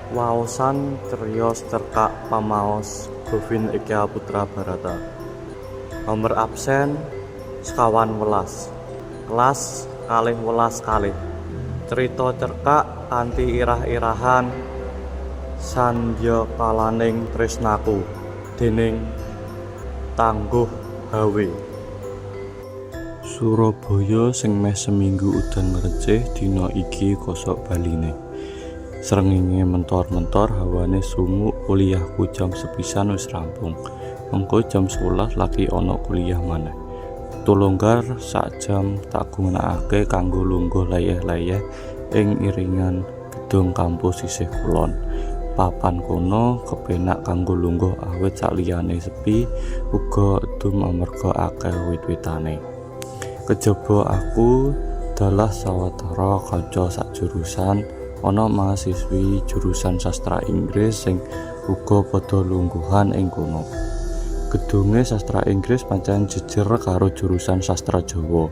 Waosan cariyos cerkak pamaos Govin Eka Putra Barata. Nomer absen 25, kelas 12 kalih. Crita cerkak kanthi irah-irahan Sandyakalaning Tresnaku dening Tangguh Hwe. Surabaya sing meh seminggu udan ngrecih dina iki kosok baline. Srengenge mentor-mentor, hawane sumuk. Kuliahku jam sepisan wis rampung. Mengko jam 11 lagi ana kuliah maneh. Wektu longgar sak jam tak gunakake kanggo lungguh leyeh-leyeh ing iringan gedung kampus sisih kulon. Papan kono kepenak kanggo lungguh awit sakliyane sepi uga edum amarga akeh wit-witane. Kejaba aku dalah sawetara kanca sakjurusan, ana mahasiswi jurusan sastra Inggris sing uga padha lungguhan ing kono. Gedunge sastra Inggris pancen jejer karo jurusan sastra Jawa.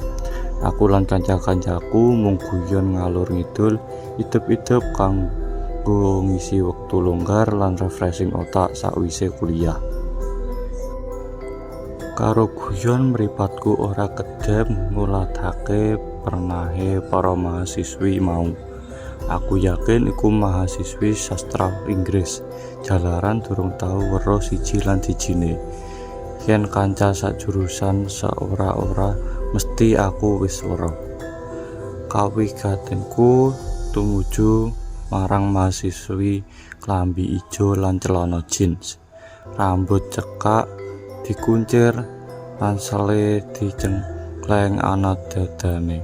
Aku lan kanca-kancaku mung guyon ngalor ngidul, idep-idep kanggo ngisi wektu longgar lan refreshing otak sakwise kuliah. Karo guyon mripatku ora kedhep nguladhake pernahe para mahasiswi mau. Aku yakin iku mahasiswi sastra Inggris, jalaran durung tau weruh siji lan sijine. Yen kanca sakjurusan seora-ora mesthi aku wis weruh. Kawigatenku tumuju marang mahasiswi klambi ijo lan celana jeans. Rambut cekak dikuncir, ransele dicengkleng ana dadane.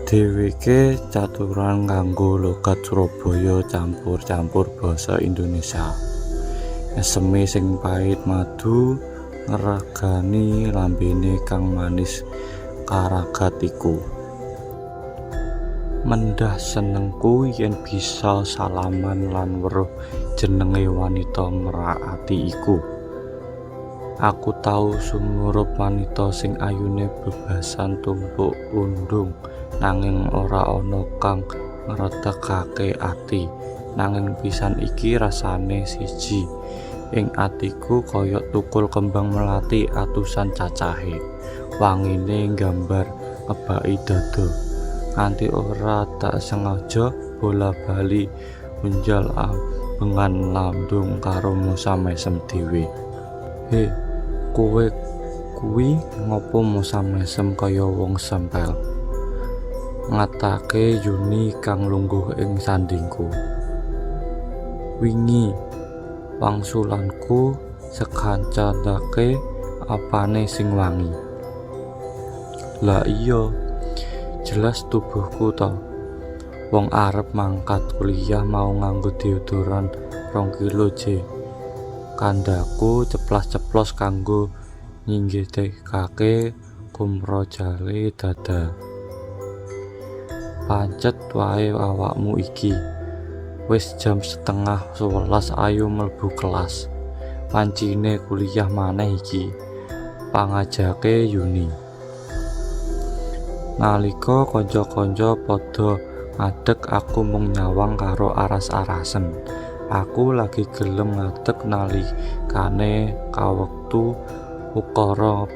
Dheweke caturan nganggo logat Surabaya campur-campur basa Indonesia. Eseme sing pait madu ngregani lambene kang manis karagat iku. Mendah senengku yen bisa salaman lan weruh jenenge wanita merak ati iku. Aku tau sumurup wanita sing ayune bebasan tumpuk undung, nanging ora ana kang ngretekake ati. Nanging pisan iki rasane siji ing atiku kaya tukul kembang melati atusan cacahe. Wangine nggambar ngebaki dada. Nganti ora tak sengaja bola-bali unjal ambengan landung karo mosam-mesem dhewe. "He, kowe kuwi ngopo mosam-mesem kaya wong sempel?" ngatake Yuni kang lungguh ing sandingku. "Wingi," wangsulanku sekancandhake, "apane sing wangi?" "Lah iya, jelas tubuhku to. Wong arep mangkat kuliah mau nganggo deodoran 2 kilo je," kandhaku ceplas-ceplos kanggo nyingidekake kumrojale dada. "Pancet wae awakmu iki. Wis jam 10.30, ayo mlebu kelas. Wancine kuliah maneh iki," pangajake Yuni. Nalika kanca-kanca padha ngadeg, aku mung nyawang karo aras-arasen. Aku lagi gelem ngadeg nalikane kawektu ukara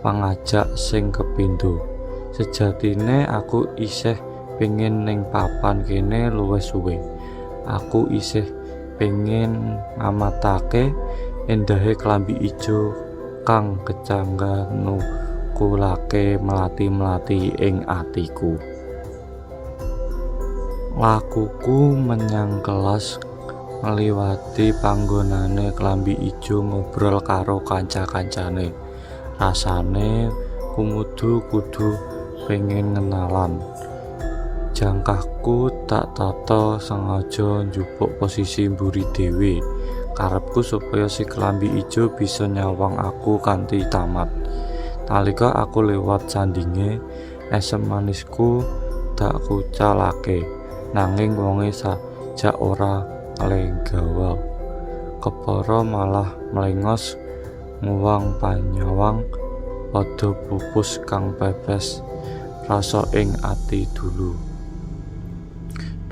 pangajak sing kapindho. Sejatine aku isih pengin ning papan kene luwih suwe. Aku isih pengin ngamatake endahe klambi ijo kang kecanggah nukulake melati-melati ing atiku. Lakuku menyang kelas ngliwati panggonane klambi ijo ngobrol karo kanca-kancane. Rasane kumudu kudu pengin ngenalan. Jangkahku tak tata sengaja njupuk posisi mburi dhewe. Karepku supaya si klambi ijo bisa nyawang aku kanthi tamat. Nalika aku liwat sandinge, esem manisku tak kucalake, nanging wonge sajak ora nglegawa. Kepara malah mlengos nguwang panyawang padha pupus kang pepes rasa ing ati dulu.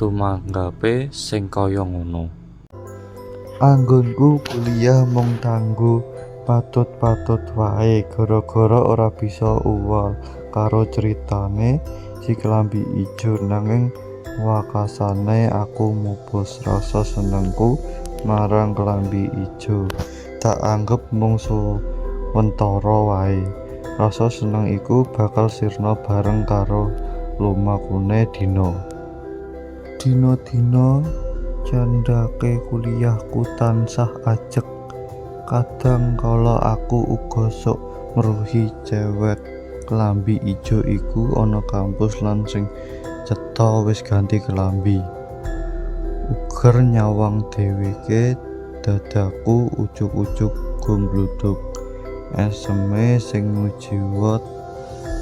Tumanggape sing kaya ngono. Anggonku kuliah mung kanggo patut-patut wae gara-gara ora bisa uwal karo critane si klambi ijo, nanging wekasan aku mupus rasa senengku marang klambi ijo. Tak anggep mung suwentara wae. Rasa seneng iku bakal sirna bareng karo lumakune dina. Dina-dina candhake kuliahku tansah ajeg. Kadang kala aku uga sok meruhi cewek klambi ijo iku ana kampus lan sing cetha wis ganti klambi. Uger nyawang dheweke, dadaku ujug-ujug gumbluduk. Eseme sing ngujiwa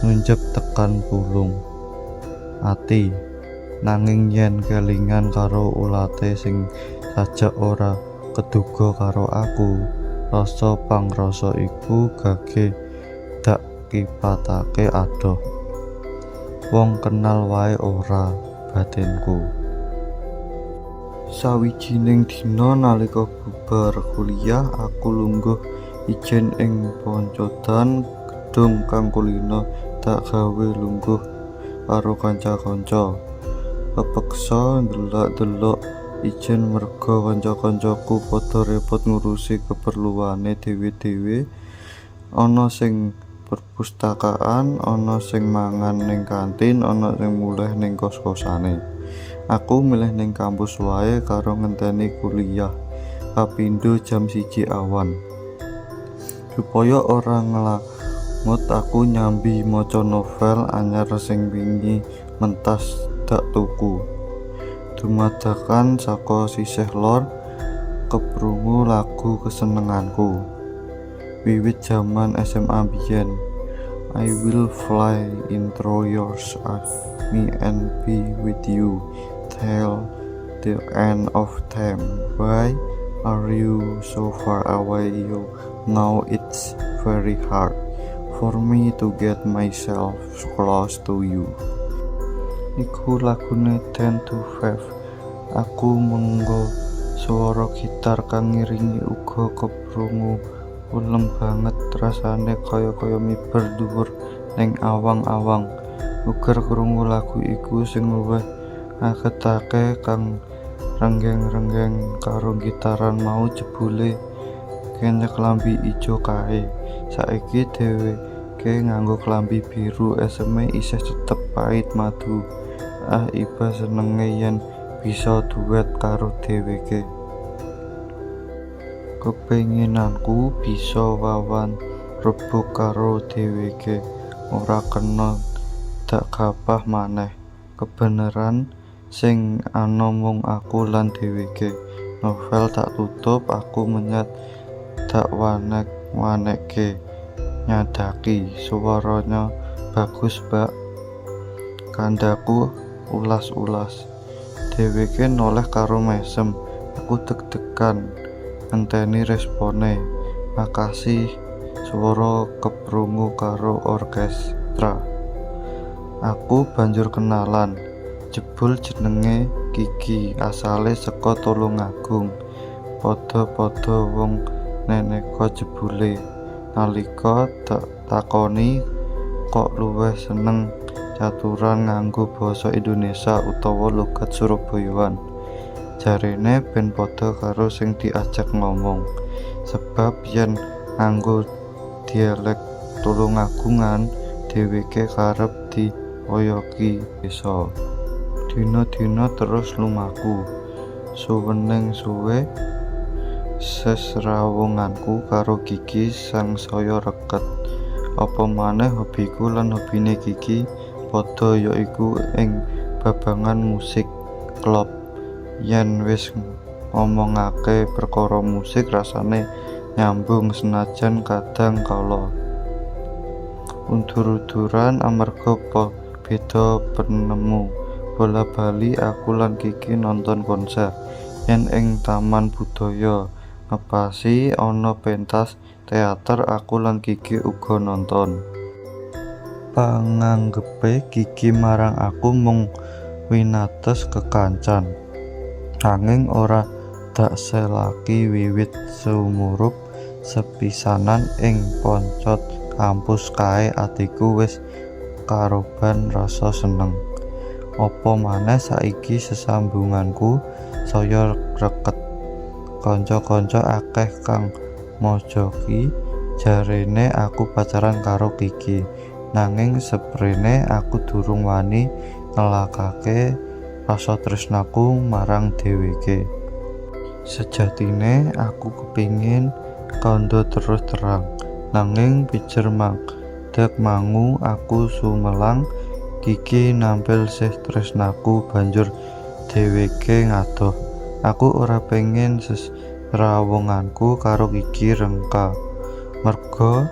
nunjep tekan pulung ati. Nanging yen kelingan karo ulate sing sajak ora keduga karo aku, rasa pangrasa iku gage dak kipatake adoh. Wong kenal wae ora, batinku. Sawijining dina nalika bubar kuliah, aku lungguh ijen ing poncodan gedhung kang kulina dak gawe lungguh karo kanca-kanca. Kepeksa ndelok-delok ijen merga kanca-kancaku padha repot ngurusi keperluane dhewe-dhewe. Ana sing perpustakaan, ana sing mangan ning kantin, ana sing mulih ning kos-kosane. Aku milih ning kampus wae karo ngenteni kuliah kapindho jam 1 awan. Supaya ora nglamut, aku nyambi maca novel anyar sing wingi mentas dak tuku. Dumadakan saka sisih lor keprungu lagu kesenenganku wiwit jaman SMA biyen. I will fly into your arms and be with you till the end of time. Why are you so far away? You know it's very hard for me to get myself close to you. Iku lagune 10 to 5. Aku menggo swara gitar kang ngiringi uga keprungu ulem banget, rasane kaya-kaya miber dhuwur ning awang-awang. Uger krungu lagu iku. Sing luwih ngagetake, kang renggeng-renggeng karo gitaran mau jebule kenyek klambi ijo kae. Saiki dheweke nganggo klambi biru, eseme isih tetep pait madu. Ah, iba senenge yen bisa duet karo dheweke. Kepenginanku bisa wawan rebug karo dheweke ora kena dak gapah maneh. Kebeneran sing ana mung aku lan dheweke. Novel tak tutup, aku menyat dak wanek-wanekke nyadaki. "Suaranya bagus, Mbak," kandhaku ulas-ulas. Dheweke noleh karo mesem. Aku deg-degan ngenteni respone. "Makasih," swara keprungu karo orkestra. Aku banjur kenalan. Jebul jenenge Kiki, asale saka Tulungagung. Padha-padha wong neneka jebule. Nalika dak takoni kok luwih seneng caturan nganggo basa Indonesia utawa logat Surabayaan, jarene ben padha karo sing diajak ngomong, sebab yen nganggo dialek Tulungagungan dheweke kerep dipoyoki desa. Dina-dina terus lumaku. Suwening suwe sesrawunganku karo Kiki sangsaya reket. Apa maneh hobiku lan hobine Kiki padha, yaiku ing babagan musik klub. Yen wis ngomongake perkara musik rasane nyambung, senajan kadang kala udur-uduran amarga beda penemu. Bola-bali aku lan Kiki nonton konser. Yen ing Taman Budaya Ngepasi ana pentas teater, aku lan Kiki uga nonton. Panganggepe Kiki marang aku mung winates kekancan. Nanging ora dak selaki wiwit sumurup sepisanan ing poncot kampus kae atiku wis karoban rasa seneng. Apa maneh saiki sesambunganku saya reket. Kanca-kanca akeh kang mojoki jarene aku pacaran karo Kiki. Nanging seprene aku durung wani nelakake rasa tresnaku marang dheweke. Sejatine aku kepingin kandha terus terang, nanging pijer mandeg mangu aku sumelang Kiki nampil sih tresnaku banjur dheweke ngadoh. Aku ora pengin sesrawunganku karo Kiki rengka merga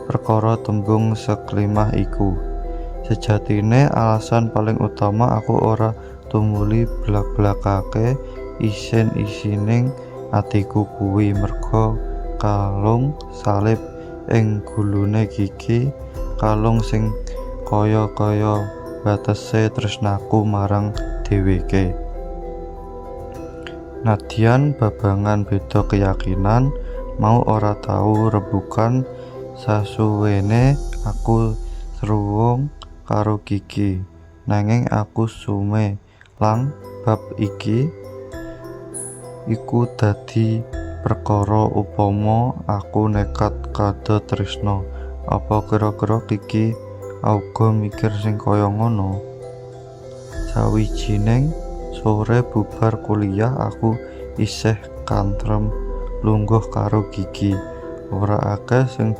perkara tembung seklimah iku. Sejatine alasan paling utama aku ora tumuli blak-blakake isin-isining atiku kuwi merga kalung salib ing gulune Kiki, kalung sing kaya-kaya batese tresnaku marang dheweke. Nadyan babagan beda keyakinan mau ora tau rembugan sasuwene aku sruwung karo Kiki. Nanging aku sumelang bab iki iku dadi perkara upama aku nekat kandha tresna. Apa kira-kira Kiki uga mikir sing kaya ngono? Sawijining sore bubar kuliah aku isih kantrem lungguh karo Kiki. Ora akeh sing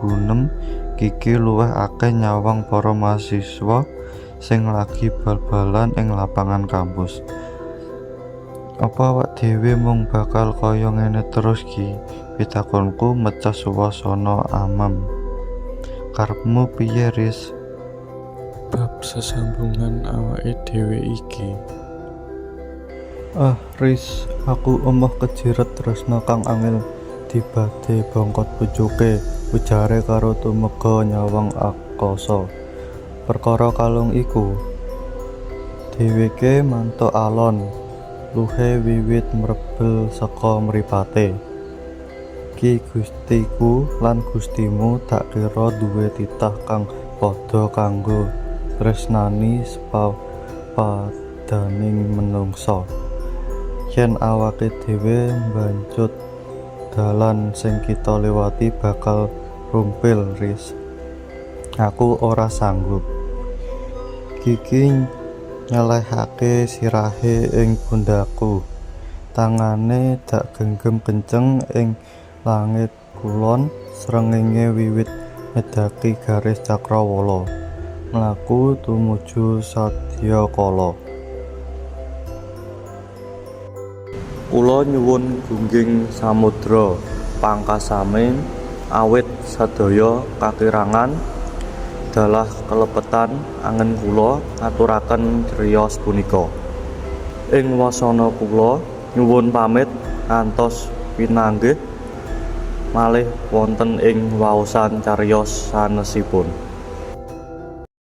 gunem, Kiki luwih akeh nyawang para mahasiswa sing lagi bal-balan ing lapangan kampus. Apa awak dhewe mung bakal kaya ngene terus Ki? Pitakonku mecah suasana amem. Karepmu piye, Ris? Bab sesambungan awake dhewe iki. Ah, Ris, aku emoh kejiret tresna kang angel dibadhe bongkot pucuke, ujare karo tumega nyawang akasa. Perkara kalung iku. Dheweke mantuk alon, luhe wiwit mrebel saka mripate. Ki Gustiku lan Gustimu tak kira duwe titah kang padha kanggo tresnani sapadaning menungsa. Yen awake dhewe mbancut dalan sing kita liwati bakal rumpil, Ris. Aku ora sanggup. Kiki nyelehake sirahe ing pundhakku. Tangane dak genggam kenceng. Ing langit kulon srengenge wiwit medhaki garis cakrawala, mlaku tumuju sadyakala. Kula nyuwun gungging samudra pangkasamin awit sadaya kakirangan dalah kalepetan angen kula ngaturaken criyos punika. Ing wasana kula nyuwun pamit ngantos pinanggih malih wonten ing waosan cariyos sanesipun.